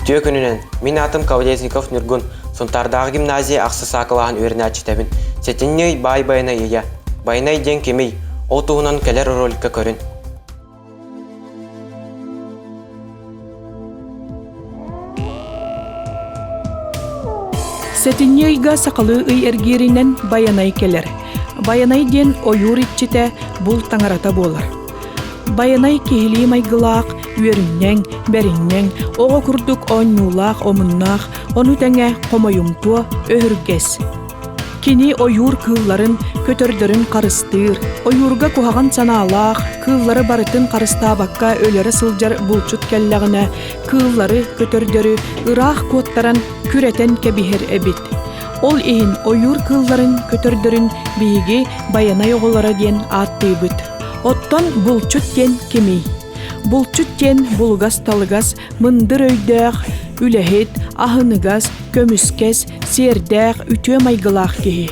Үтүө күнүнэн! Мин аатым Колодезников Ньургун, Сунтаардааҕы гимназия ахсыс А кылааһын үөрэнээччитэбин. Сэтинньи ый баай Байанай ыйа. Байанай диэн кимий? Ол туһунан кэлэр роликка көрүн. Сэтинньи ыйга сахалыы ый эргииринэн Байанай кэлэр. Байанай диэн ойуур иччитэ, булт таҥарата буолар. Байанай киһилии майгылаах, үөрүнньэҥ, бэринньэҥ, оҕо курдук оонньуулаах, омуннаах, ону тэҥэ хомойумтуо, өһүргэс. Кини ойуур кыылларын, көтөрдөрүн харыстыыр, ойуурга куһаҕан санаалаах, кыыллары барытын харыстаабакка өлөрө сылдьар булчут кэллэҕинэ, кыыллары, көтөрдөрү ыраах куоттаран күрэтэн кэбиһэр эбит. Ол иһин ойуур кыылларын, көтөрдөрүн биһиги Байанай оҕолоро диэн ааттыыбыт. Оттон булчут диэн кимий? Булчут диэн булугас-талыгас, мындыр өйдөөх, үлэһит, аһыныгас, көмүскэс, сиэрдээх, үтүө майгылаах киһи.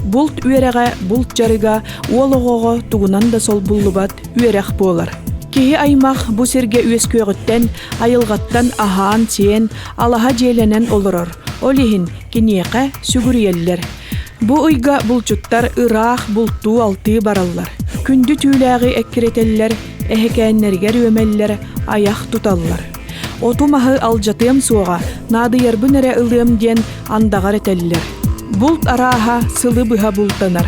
Булт үөрэҕэ, булт дьарыга уол оҕоҕо тугунан да солбуллубат үөрэх буолар. Киһи аймах бу сиргэ үөскүөҕүттэн, айылҕаттан аһаан-сиэн, алаһа дьиэлэнэн олорор. Ол иһин киниэхэ сүгүрүйэллэр. Бу ыйга булчуттар ыраах бултуу-алтыы бараллар. Күндү түүлээҕи эккирэтэллэр, эһэкээннэригэр үөмэллэр, айах туталлар. Оту-маһы алдьатыам суоҕа, наадыйарбын эрэ ылыам диэн андаҕар этэллэр. Булт арааһа сылы быһа бултанар.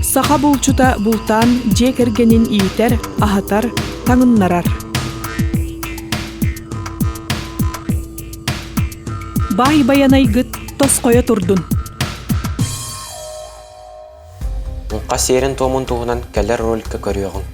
Саха булчута бултаан дьиэ кэргэнин иитэр, аһатар, таҥыннарар. Баай Байанайгыт тосхойо турдун! Муҥха сиэрин-туомун туһунан кэлэр роликка көрүөҕүҥ.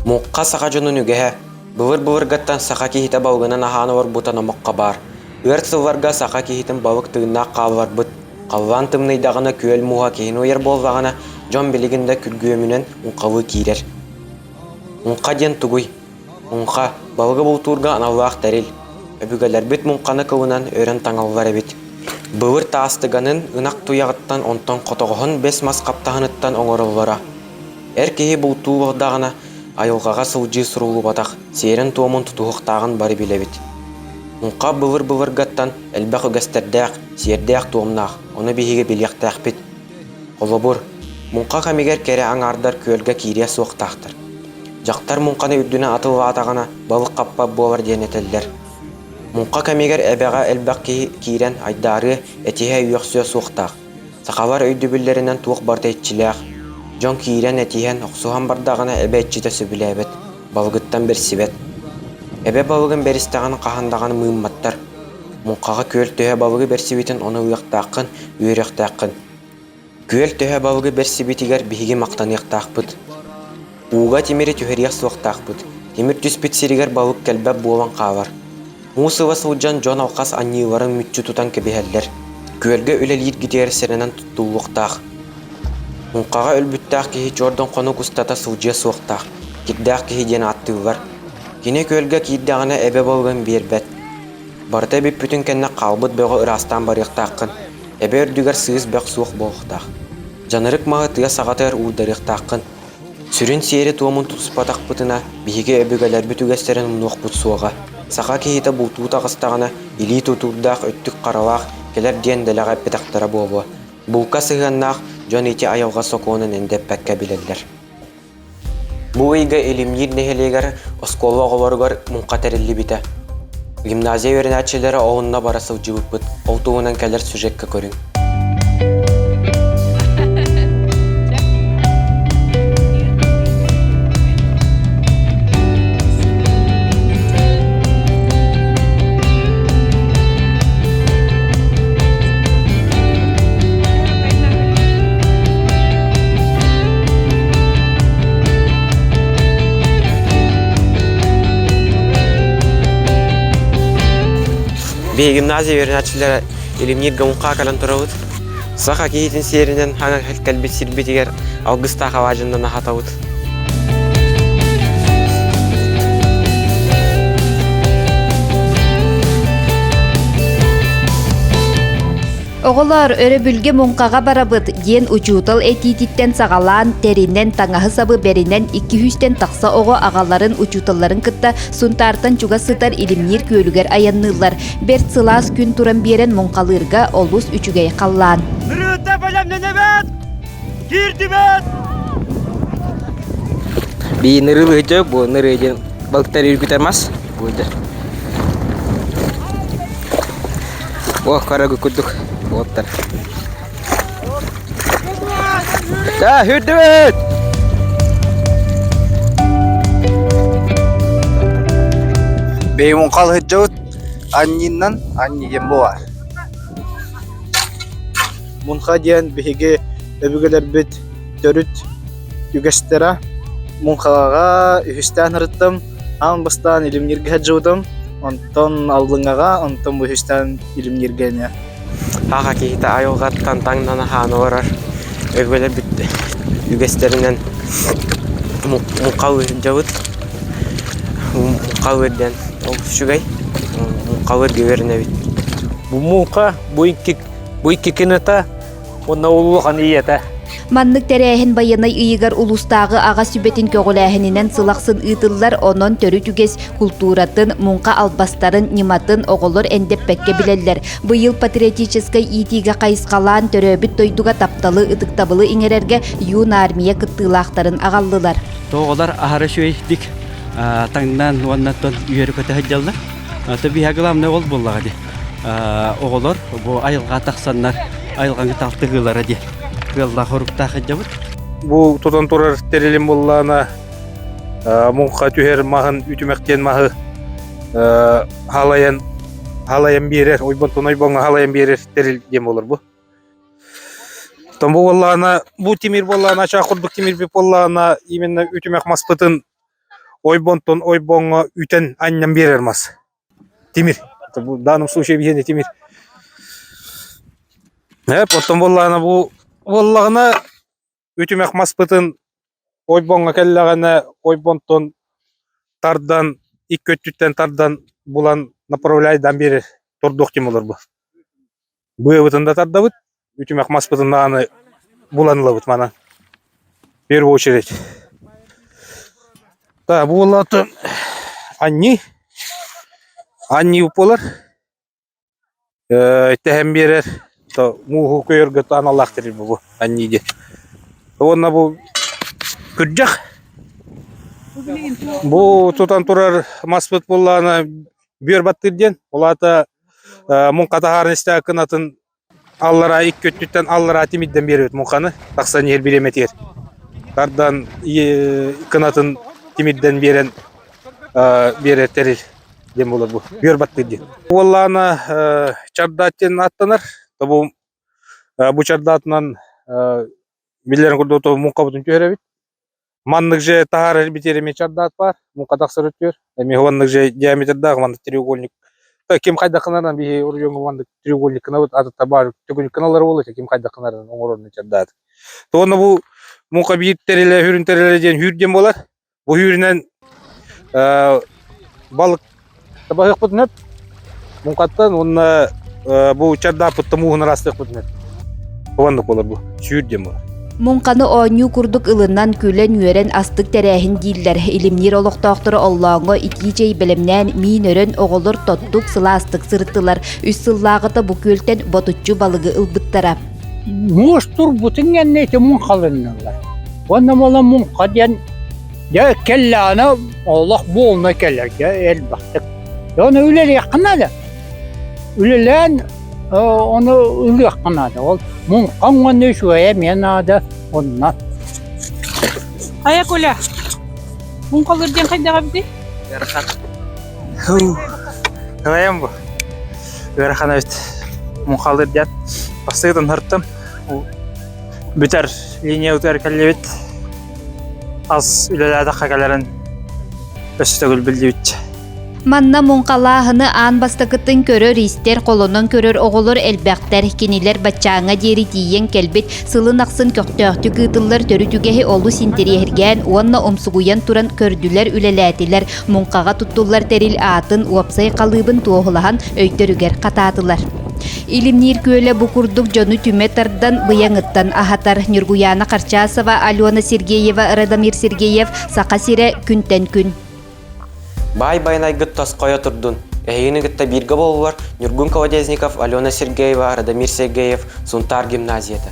Муҥха саха дьонун үгэһэ. Былыр-былыргаттан саха киһитэ балыгынан аһаан олорбута номоххо баар. Ыар сылларга саха киһитин балык тыыннаах хаалларбыт. Халлаан тымныйдаҕына күөл мууһа киһини уйар буоллаҕына, дьон билигин да күргүөмүнэн муҥхалыы киирэр. Муҥха диэн тугуй? Муҥха, балыгы бултуурга аналлаах тэрил. Өбүгэлэрбит муҥханы кылынан өрөн таҥаллар эбит. Былыр таастыганын ынах туйаҕыттан онтон хотоҕоһун бэс мас хаптаһыныттан оҥороллоро. Эр киһи бултуу бардаҕына, айылҕаҕа сылдьыы суруллубатах, сиэрин-туомун тутуһуохтааҕын бары билэбит. Муҥха былыр-былыргаттан элбэх үгэстэрдээх, сиэрдээх-туомнаах, ону биһиги билиэхтээхпит. Холобур, муҥха кэмигэр кэрэ аҥаардар күөлгэ киириэ суохтаахтар. Дьахтар муҥханы үрдүнэн атыллаатаҕына балык хаппат буолар диэн этэллэр. Муҥха кэмигэр эбэҕэ элбэх киһи киирэн айдаарыа, этиһэ үөхсүө суохтаах. Сахалар өйдөбүллэринэн туох барыта иччилээх. Дьон киирэн этиһэн, охсуһан бардаҕына эбэ иччитэ сөбүлээбэт, балыгыттан бэрсибэт. Эбэ балыгын бэристэҕин хаһан даҕаны мыымматтар. Муҥхаҕа күөл төһө балыгы бэрсибитин ону ылыахтааххын, үөрүөхтээххин. Күөл төһө балыгы бэрсибитигэр биһиги махтаныахтаахпыт. Ууга тимири түһэриэх суохтаахпыт. Тимир түспүт сиригэр балык кэлбэт буолан хаалар. Муус ыла сылдьан дьон алхас анньыыларын мүччү тутан кэбиһэллэр. Күөлгэ үлэлииргитигэр сэрэнэн туттуллуохтаах. Муҥхаҕа өлбүттээх киһи чуордун хонук устата сылдьыа суохтаах, кирдээх киһи диэн ааттыыллар. Кини күөлгэ киирдэҕинэ эбэ балыгын биэрбэт. Барыта бүппүтүн кэннэ хаалбыт бөҕү ыраастаан барыахтааххын. Эбэ үрдүгэр сыыс бөх суох буолуохтаах. Дьанырык маһы тыа саҕатыгар уурдарыахтааххын. Сүрүн сиэри-туомун тутуспатахпытына, биһиги өбүгэлэрбит үгэстэрин умнуохпут суоҕа. Саха киһитэ бултуу таҕыстаҕына, илии тутуурдаах, өттүк харалаах кэлэр диэн дэлэҕэ эппэтэхтэрэ буолуо. Булка сыһыаннаах дьон ити айылҕа сокуонун эндэппэккэ билэллэр. Бу ыйга Илимниир нэһилиэгэр оскуола оҕолоругар муҥха тэриллибитэ. Гимназия үөрэнээччилэрэ оҕунна бара сылдьыбыппыт. Ол туһунан кэлэр сюжекка көрүҥ. Биһиги гимназия үөрэнээччилэрэ Илимнииргэ муҥхаа кэлэн турабыт. Саха киһитин сиэринэн хаҥа кэлбит сирбитигэр алгыстаах алаадьыннан аһатабыт. Оҕолоор, өрөбүлгэ муҥхаҕа барабыт. Диэн учуутал этиититтэн саҕалаан, тэринэн, таҥаһы-сабы бэринэн 200-тэн тахса оҕо аҕаларын, учууталларын кытта Сунтаартан чугас сытар Илимниир күөлүгэр айанныыллар. Бэрт сылаас күн туран биэрэн муҥхалыырга олус үчүгэй халлаан. Нырыыта бэлэмнэнэбит! Киирдибит! Бии нырыы бу нырыы диэн балыктар үргүтэр мас буолдер. О, карагы курдук уоттар. Да, үрдүбүт! Бэймун халыһыддьабыт анньыынан анньы диэн буолар. Мунха диэн биһиги өбүгэлэрбит төрүт үгэстэрэ. Муҥхаҕа үһүстээн ырыттым, аан бастаан илимнииргэ сылдьыбытым, онтон Аллыҥаҕа, онтон бу үһүстээн илимнииргэ эмиэ. Аҕа киһитэ айылҕаттан таҥнан аһаан олорор өбүгэлэрбит үгэстэринэн муҥхалыы сылдьабыт. Муҥхалыыр диэн олус үчүгэй. Муҥхалыырга үөрэнэбит. Бу муҥха бу икки бу икки кыната уонна улахан ийэтэ. Маннык тэрээһин байыаннай ыйыгар улуустааҕы аҕа сүбэтин көҕүлээһининэн сыл ахсын ыытыллар, онон төрүт үгэс култууратын, муҥха албастарын, ньыматын оҕолор эндэппэккэ билэллэр. Быйыл патриотическай иитиигэ хайысхалаан төрөөбүт дойдуга тапталы, ытыктабылы иҥэрэргэ юнармия кыттыылаахтарын аҕаллылар. Оҕолор аһара үчүгэйдик таҥнан уонна үөрэ-көтө сылдьаллар. Биһиэхэ главное ол буоллаҕа дии. Оҕолор бу айылҕа тахсаннар айылҕаны талтыһыылара дии кыаллаах оруктаах сылдьабыт. Бу тутан турар тэрилим буоллаҕына муҥха түһэр маһын үтүмэх диэн маһы халайан халайан биэрэр ойбонтон ойбоҥҥо халайан биэрэр тэрил диэн буолар бу. Оттон бу буоллаҕына бу тимир буоллаҕына ачаах курдук тимирбит буоллаҕына именно үтүмэх маспытын ойбонтон ойбоҥҥо үтэн анньан биэрэр мас. Тимир. В данном случае биһиэнэ тимир. Эп, оттон буоллаҕына бу буоллаҕына үтүмэх маспытын ойбоҥҥо кэллэҕинэ ойбонтон тардан икки өттүттэн тардан булан направляйдаан биэрэр тордуох тим олор бу. Быабытын да тардабыт, үтүмэх маспытын даҕаны булан ылабыт манан. В первую очередь. Так, бу буоллаҕына анньыы. Анньыы буолар. Тэһэн биэрэр то мууһу көйөргө аналлаах тэрил бу анньыы диэн. Уонна бу күрдьэх. Бу тутан турар маспыт буоллаҕына бүөр баттыыр диэн. Ол аата муҥха таһааран истээх кынатын аллараа икки өттүттэн аллараа тимирдэн биэрэбит муҥханы тахсан иһэр бириэмэтигэр тардан кынатын тимирдэн биэрэн биэрэр тэрил диэн буолар бу бүөр баттыыр диэн. Уоллаана чардаат диэн ааттанар. Бу бу чардаатынан биллэрин курдук муҥхабытын түһэрэбит. Маннык же таһаарар битиэр эмиэ чардаат баар, муҥха тахсар өттүгэр. Эмиэ маннык же диаметрдаах маннык треугольник. Ким хайдах гынарынан биһи оройуоҥҥа маннык треугольник гынабыт, атыттар баар төгүрүк гыналлар буолуо этэ, ким хайдах гынарынан оҥорорун чардаат. То уонна бу муҥха биир тэрилэ, хүрүн тэрилэ диэн хүүр диэн буолар. Бу үүрүнэн балык табаһыахпытын сөп. Муҥхаттан уонна бу чардааппыттан мууһун ыраастыахпытын сөп. Оннук буолар бу. Сүүр диэн буолар. Муҥханы оонньуу курдук ылынан, күлэн-үөрэн астык тэрээһин дииллэр. Илимниир олохтоохторо оллооҥҥо итии чэй бэлэмнээн, миин өрөн, оҕолор тоттук, сылаастык сырыттылар. Үс сыллааҕыта бу күөлтэн ботуччу балыгы ылбыттара. Муус турбутун кэннэ ити муҥхаланнылар. Уонна буолан муҥха диэн дьэ кэллэҕинэ олох буолна кэлэр дьэ элбэхтик. Дьэ ону үлэлиэххэ наада. Үлэлээн ону ылыахха наада. Ол муҥхаҥ уонна үчүгэйэ эмиэ наада онно. Хайа Коля, муҥхалыыр диэн хайдах эбитий? Ыарахан. Кылайан бу. Ыарахан эбит. Муҥхалыыр диэн. Бастыгытын һыртым. Бүтэр линия утуйар кэллибит. Ас үлэлээтэххэ кэлэрин өссө төгүл биллибит. Манна муҥхалааһыны аан бастакытын көрөр-истэр, холонон көрөр оҕолор элбэхтэр. Кинилэр баччааҥҥа диэри тиийэн кэлбит сылын ахсын көхтөөхтүк ыытыллар төрүт үгэһи олус интэриэһиргээн уонна умсугуйан туран көрдүлэр, үлэлээтилэр. Муҥхаҕа туттуллар тэрил аатын, уопсай халыыбын туоһулаһан өйдөрүгэр хатаатылар. Илимниир күөлэ бу курдук дьону түмэ тардан быйаҥыттан аһатар. Ньургуйаана Харчасова, Алена Сергеева, Радомир Сергеев, Саха сирэ күнтэн күн. Баай байанайгыт тосхойо турдун. Эһигини кытта бииргэ буоллулар Ньургун Колодезников, Алена Сергеева, Радомир Сергеев, Сунтаар гимназията.